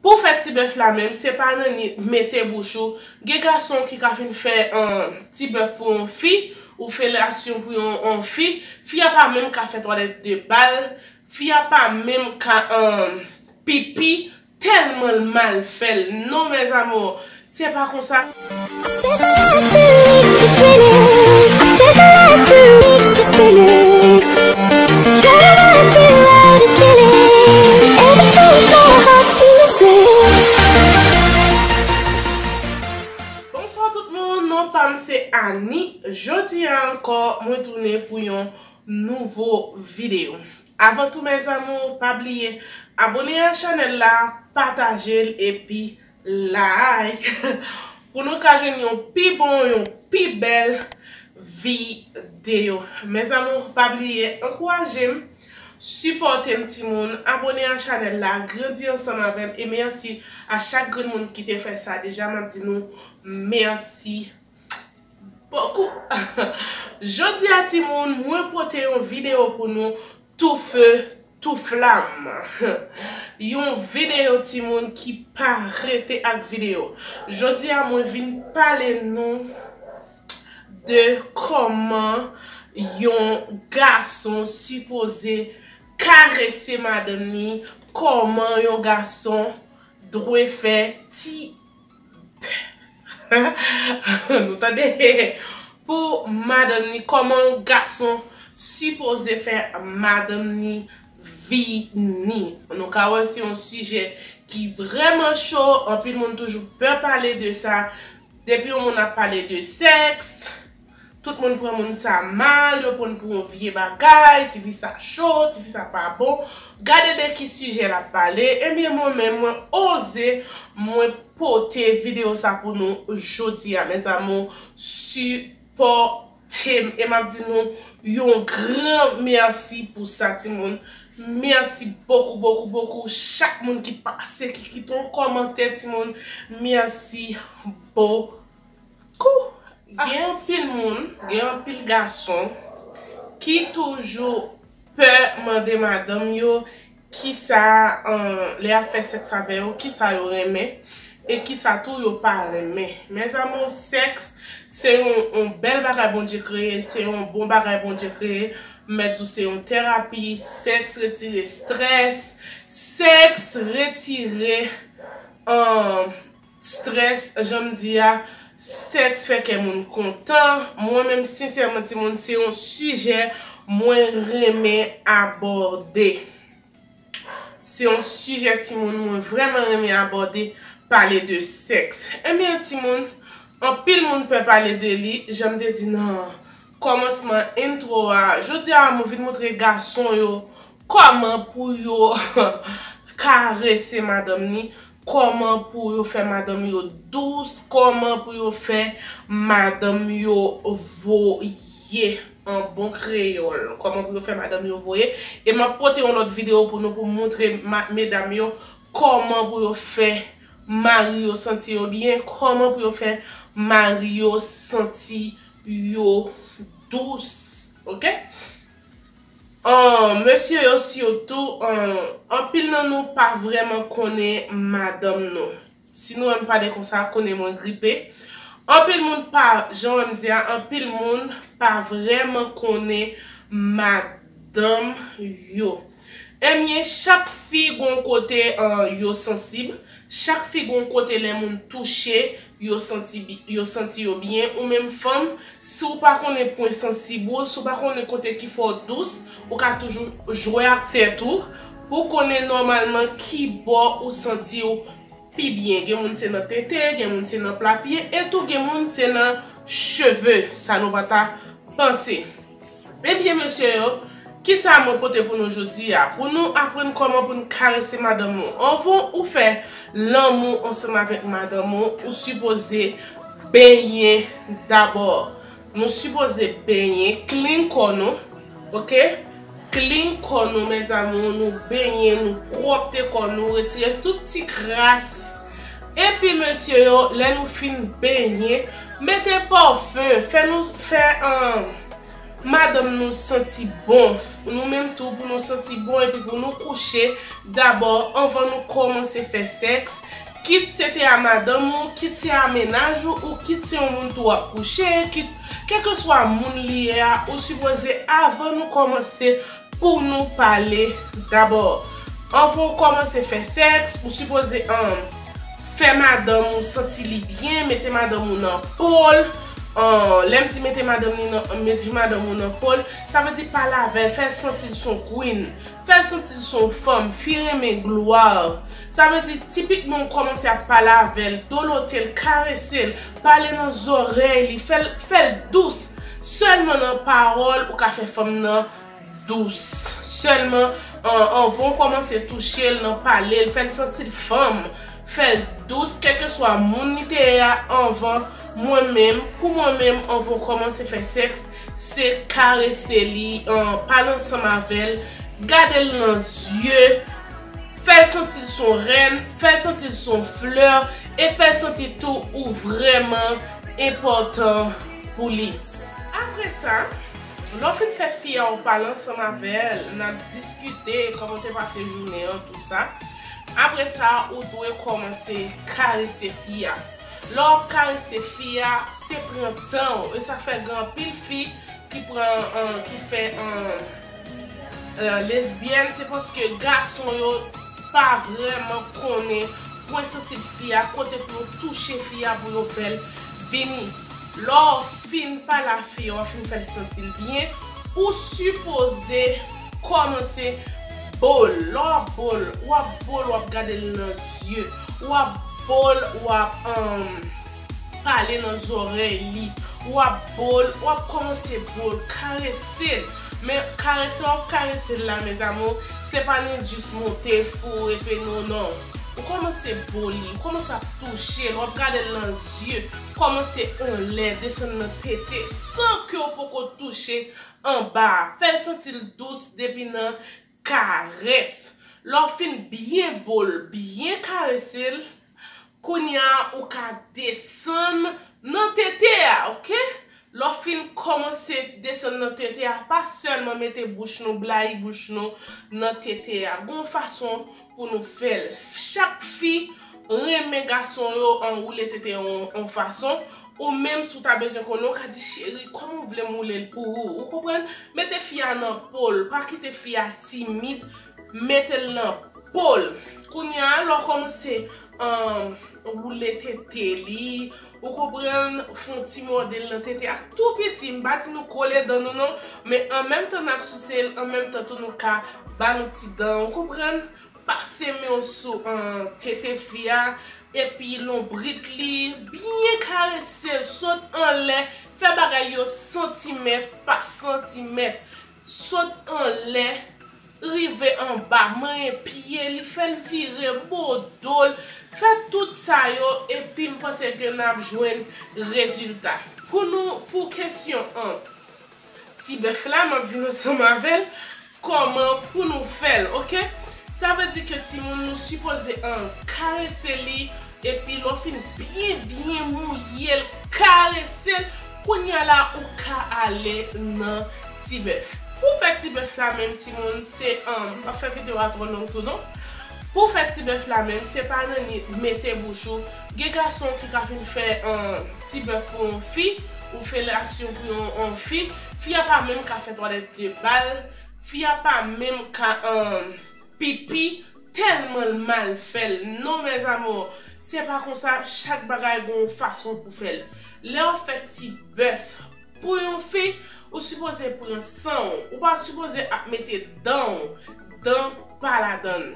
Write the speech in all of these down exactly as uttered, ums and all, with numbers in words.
Pou fè ti bèf la menm, se pa nan ni mete bouch ou. Gen gason ki ka vin fè, um, ti bèf pou yon fi, ou felasyon pou yon, yon fi. Fi a pa menm ka fè twalèt de bal. Fi a pa menm ka, um, pipi. Tèlman l mal fè l. Non, mes amours, se pa konsa. Bonswa tout moun, non pa m se Annie. Jodi a ankò, mwen tounen pou yon nouvo videyo. Avan tou, mes amours, pa bliye abòne a chanèl la, pataje l epi like pou nou ka jwenn yon pi bon, yon pi bèl videyo. Mes amours, pa bliye ankouraje m, sipòte m timoun, abòne a chanèl la, grandi ansanm avè m, e mèsi a chak grenn moun ki te fè sa deja, m ap di nou mèsi bokou. Jodi a timoun, mwen pote yon videyo pou nou, tou feu, tou flamme. Yon videyo timoun ki pa rete ak videyo. Jodi a mwen vin pale nou de kòman yon gason sipoze karese madanm ni, kòman yon gason dwe fè ti nou tande? Pou madanm ni, kòman yon gason sipoze fè madanm ni vini. Nou ka wè se yon sijè ki vrèman cho, anpil moun toujou pè pale de sa. Depi yon moun ap pale de sèks, tout moun pran moun sa mal, yo pran l pou yon vye bagay, tifi sa cho, tifi sa pa bon. Gade de ki sijè l ap pale, ebyen mwen menm, mwen oze, mwen pote videyo sa pou nou jodi a, mes amours, sipòte m. E m ap di nou yon gran mèsi pou sa, timoun. Mèsi bokou, bokou, bokou. Chak moun ki pase, ki kite yon kòmantè, timoun. Mèsi bokou. Gen anpil moun, gen anpil gason ki toujou pè mande madanm yo kisa, eh, lè y ap fè sèks avè yo, kisa yo renmen e kisa tou yo pa renmen. Mes amours, sèks se yon, yon bèl bagay Bondye kreye, se yon bon bagay Bondye kreye. M mèt di w se yon terapi, sèks retire strès, sèks retire, eh, strès, jan m di a, sèks fè kè moun kontan. Mwen menm, sensèman, timoun, se yon sijè mwen renmen abòde. Se yon sijè, timoun, mwen vrèman renmen abòde, pale de sèks. Ebyen, timoun, anpil moun pè pale de li, jan m te di nan kòmansman intro a. Jodi a, mwen vin montre gason yo kòman pou yo karese madanm ni, kòman pou yo fè madanm yo dous, kòman pou yo fè madanm yo voye, an bon kreyòl, kòman pou yo fè madanm yo voye. E m ap pote yon lòt videyo pou nou, pou montre ma-, medam yo kòman pou yo fè mari yo santi yo byen, kòman pou yo fè mari yo santi yo dous, oke? An, mesye yo sitou, an, anpil nan nou pa vrèman konnen madanm nou. Si nou wè m pale konsa, konnen mwen gripe. Anpil moun pa, jan m di a, anpil moun pa vrèman konnen madanm yo. Ebyen, chak fi gon kote, eh, yo sansib, chak fi gon kote lè moun touche, yo santi bi-, yo santi yo byen. Ou menm fanm, si w pa konnen pwen sansib ou, si w pa konnen kote ki fè w dous, ou ka toujou jwe ak tèt ou pou konnen nòmalman ki bò ou santi w pi byen. Gen moun se nan tete, gen moun se nan pla pye, e tou gen moun se nan cheve, sa nou pa ta panse. Ebyen, mesye yo, kisa mwen pote pou nou jodi a? Pou nou aprann kòman pou nou karese madanm nou. Anvan ou fè lanmou ansanm avèk madanm ou, ou sipoze benyen dabò. Nou sipoze benyen, clean kò nou, oke? Clean kò nou, mes amours, nou benyen, nou pwòpte kò nou, retire tout ti kras. Epi, mesye yo, lè nou fin benyen, mete pafen, fè nou fè, an, madanm nou santi bon, nou menm tou pou nou santi bon epi pou nou kouche, dabò anvan nou kòmanse fè sèks, kit se te a madanm ou, kit se a mennaj ou, ou kit se yon moun tou w ap kouche, kit kèlkeswa moun li ye a, ou sipoze avan nou kòmanse pou nou pale dabò. Anvan w kòmanse fè sèks, ou sipoze um, fè madanm ou santi li byen, mete madanm ou nan po l. Um, lè m di mete madanm li nan mete madanm ou nan po l, sa vle di pale avè l, fè l santi l se yon queen, fè l santi l se yon fanm, fi renmen glwa. Sa vle di tipikman w kòmanse ap pale avè l, dolote l, karese l, pale nan zòrèy li, fè l fè l dous. Sèlman nan pawòl ou ka fè fanm nan dous. Sèlman an, anvan w kòmanse touche l nan pale l, fè l santi l fanm, fè l dous, kèlkeswa moun li te ye a anvan. Mwen menm, pou mwen menm, anvan w kòmanse fè sèks, se karese li, an, pale ansanm avè l, gade l nan zye, fè l santi l se yon rèn, fè l santi l se yon flè, e fè l santi tou ou vrèman enpòtan pou li. Apre sa, lè w fin fè fi a, w pale ansanm avè l, n ap diskite kòman w te pase jounen an, tou sa. Apre sa, ou dwe kòmanse karese fi a. Lè w ap karese fi a, se pran tan w. E sa k fè gen anpil fi ki pran, an, ki fè, an, an, lesbyèn, se paske gason yo pa vrèman konnen pwen sansib fi a, kote pou yo touche fi a pou yo fè l vini. Lè w fin pale a fi a, w fin fè l santi l byen, ou sipoze kòmanse bo l. Lè w ap bo l, w ap bo l, w ap gade l nan zye, w ap bo l, w ap, um, pale nan zòrèy li, w ap bo l, w ap kòmanse bo l, karese l. Men karese w ap karese l la, mes amours, se pa nan jis monte, foure, peno, non. Ou kòmanse bo li, ou kòmanse ap touche l, w ap gade l nan zye, kòmanse anlè, desann nan tete, san ke w poko touche anba a. Fè l santi l dous depi nan karès. Lè w fin byen bo l, byen karese l, kounye a ou ka desann nan tete a, oke? Lè w fin kòmanse desann nan tete a, pa sèlman mete bouch nou, blayi bouch nou nan tete a. Gon fason pou nou fè l. Chak fi renmen gason yo an woule tete yon, yon fason. Ou menm, si w ta bezwen konnen, ou ka di, cheri, kòman w vle m woule l pou ou? Ou konprann? Mete fi a nan po l, pa kite fi a timid, mete l nan po l. Kounye a, lè w kòmanse, um, woule tete li, ou konprann, fè yon ti mòde l nan tete a, tou piti, m pa di nou kole dan nou non, men an menm tan n ap souse l, an menm tan tou nou ka ba nou ti dan, ou konprann, pase men w sou, um, tete fi a, epi lonbrit li, byen karese l, sot anlè, fè bagay yo santimèt pa santimèt, sot anlè, rive anba, manyen pye li, fè l vire, bo do l, fè tout sa yo, epi m panse ke n ap jwenn rezilta. Pou nou, pou kesyon an, ti bèf la, m ap vin ansanm avè l, kòman pou nou fè l, oke? Sa vle di ke timoun nou sipoze an karese li, epi lè w fin byen, byen mouye l, karese l, kounye a la, ou ka ale nan ti bèf. Pou fè ti bèf la menm, timoun, se, um, m pa fè videyo a twò long tou non. Pou fè ti bèf la menm, se pa nan ni mete bouch ou. Gen gason ki ka vin fè, um, ti bèf pou yon fi, ou felasyon pou yon, yon fi. Fi a pa menm ka fè twalèt de bal. Fi a pa menm ka, um, pipi tèlman l mal fè l. Non, mes amours, se pa konsa, chak bagay gon yon fason pou fè l. Lè w fè ti bèf pou yon fi, ou sipoze pran san w. Ou pa sipoze ap mete dan w, dan pa ladan l.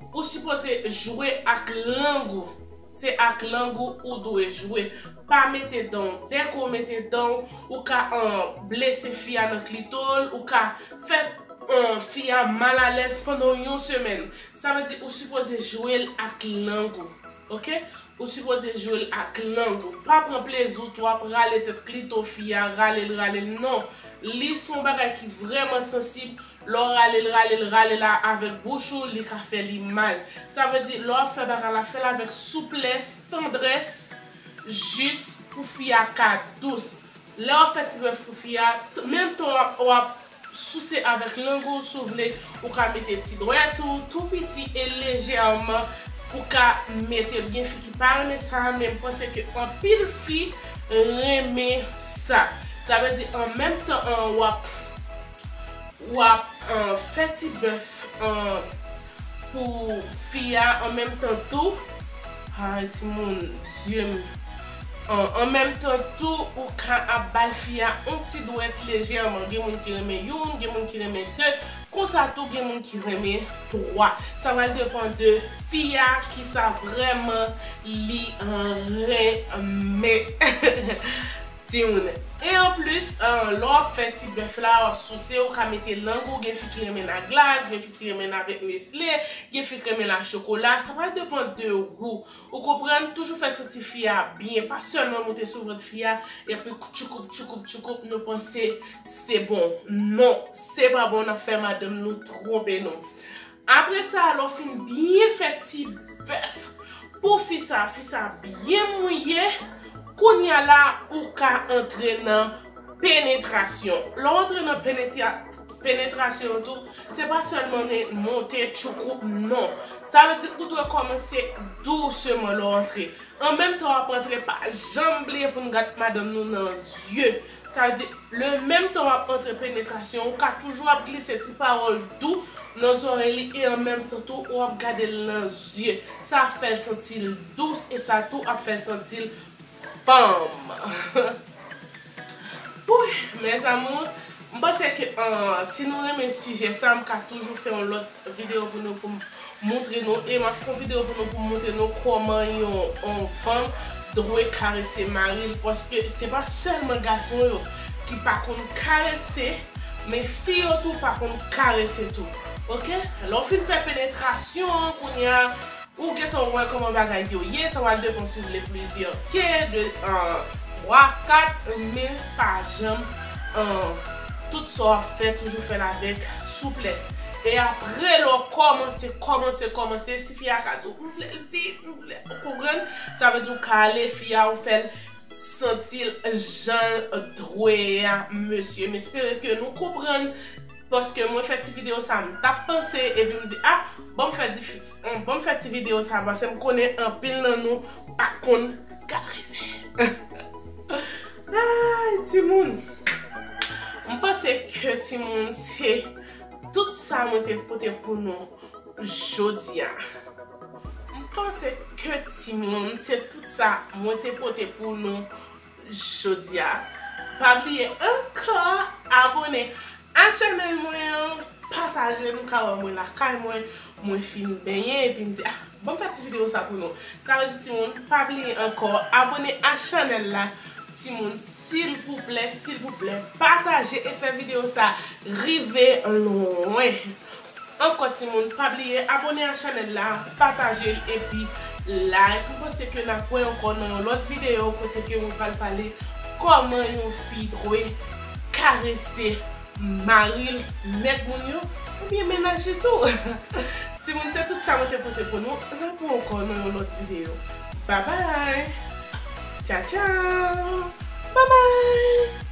Ou sipoze jwe ak lang ou. Se ak lang ou ou dwe jwe. Pa mete dan w. Dèke w mete dan w, ou ka, an, blese fi a nan klito l, ou ka fè, an, fi a malalèz pandan yon semèn. Sa vle di ou sipoze jwe l ak lang ou. Oke? Ou sipoze jwe l ak lang ou. Pa pran plezi w twò ap rale tèt klito fi a, rale l, rale l, non. Li se yon bagay ki vrèman sansib. Lè w rale l, rale l, rale l a, avèk bouch ou, li ka fè li mal. Sa vle di, lè w ap fè bagay la, fè l avèk souplès, tandrès, jis pou fi a ka dous. Lè w ap fè ti bèf pou fi a, menm tan w ap, w ap souse avèk lang ou, si w vle, ou ka mete ti dwèt ou, tou piti e lejèman, ou ka mete l. Gen fi ki pa renmen sa, men m panse ke anpil fi renmen sa. Sa vle di, an menm tan, an, w ap, w ap, an, fè ti bèf, an, pou fi a, an menm tan tou, ay, timoun, Dye m. An, an menm tan tou, ou ka ap bay fi a yon ti dwèt lejèman. Gen moun ki renmen youn, gen moun ki renmen de. Konsa tou, gen moun ki renmen twa. Sa pral depann de fi a, kisa vrèman li, an, renmen. Timoun. E anplis, an, lè w ap fè ti bèf la, w ap souse, ou ka mete lang ou, gen fi ki renmen l a glas, gen fi ki renmen l avèk nesle, gen fi ki renmen l a chokola, sa pral depann de ou. Ou konprann? Toujou fè santi fi a byen, pa sèlman moute sou vant fi a, epi tchoukoup, tchoukoup, tchoukoup, nou panse se bon. Non, se pa bon, n ap fè madanm nou twonpe nou. Apre sa, lè w fin byen fè ti bèf pou fi sa, fi sa byen mouye, kounye a la, ou ka antre nan penetrasyon. Lè w antre nan penetra-, penetrasyon an tou, se pa sèlman ne-, monte tchoukou, non. Sa vle di ou dwe kòmanse douseman lè w antre. An menm tan w ap antre, pa janm bliye pou n gad madanm nou nan zye. Sa vle di, le menm tan w ap antre penetrasyon, ou ka toujou ap glise ti pawòl dou nan zòrèy li e an menm tan tou, ou ap gade l nan zye. Sa ap fè l santi l dous e sa tou ap fè l santi l fanm. Wi, mes amours, m panse ke, ah, si nou renmen sijè sa, m ka toujou fè yon lòt videyo pou nou, pou m montre nou, e m ap fè yon videyo pou nou, pou m montre nou kòman yon, yon fanm dwe karese mari l, paske se pa sèlman gason yo ki pa konn karese, men fi yo tou pa konn karese tou. Oke? Lè w fin fè penetrasyon an, kounye a, ou gentan wè kòman bagay yo ye, sa pral depann si w vle plizyè ke, de, ah, twa, kat, men pa janm, ah, tout sa w ap fè, toujou fè l avèk souplès. E apre, lè w kòmanse, kòmanse, kòmanse, si fi a ka di w, "M vle l vit, m vle," ou konprann? Sa vle di w ka ale, fi a, ou fè l santi l jan l dwe a, mesye. M espere ke nou konprann, paske mwen fè ti videyo sa, m t ap panse, epi m di, "Ah, ban m fè di fi-, ban m fè ti videyo sa, paske m konnen anpil nan nou pa konn karese." Ay, timoun. M panse ke, timoun, se tout sa mwen te pote pou nou jodi a. M panse ke, timoun, se tout sa mwen te pote pou nou jodi a. Pa bliye ankò abòne a chanèl mwen an, pataje, nou ka wè mwen lakay mwen, mwen fin benyen, epi m di, "Ah, ban m fè ti videyo sa pou nou." Sa vle di, timoun, pa bliye ankò abòne a chanèl la, timoun, silvouplè, silvouplè, pataje e fè videyo sa rive lwen. Ankò, timoun, pa bliye abòne a chanèl la, pataje l epi like. M panse ke n ap wè ankò nan yon lòt videyo kote ke mwen pral pale kòman yon fi dwe karese mari l, nèg moun yo, oubyen mennaj li tou. Timoun, se tout sa mwen te pote pou nou. N ap wè ankò nan yon lòt videyo. Babay! Tcha tcha! Babay!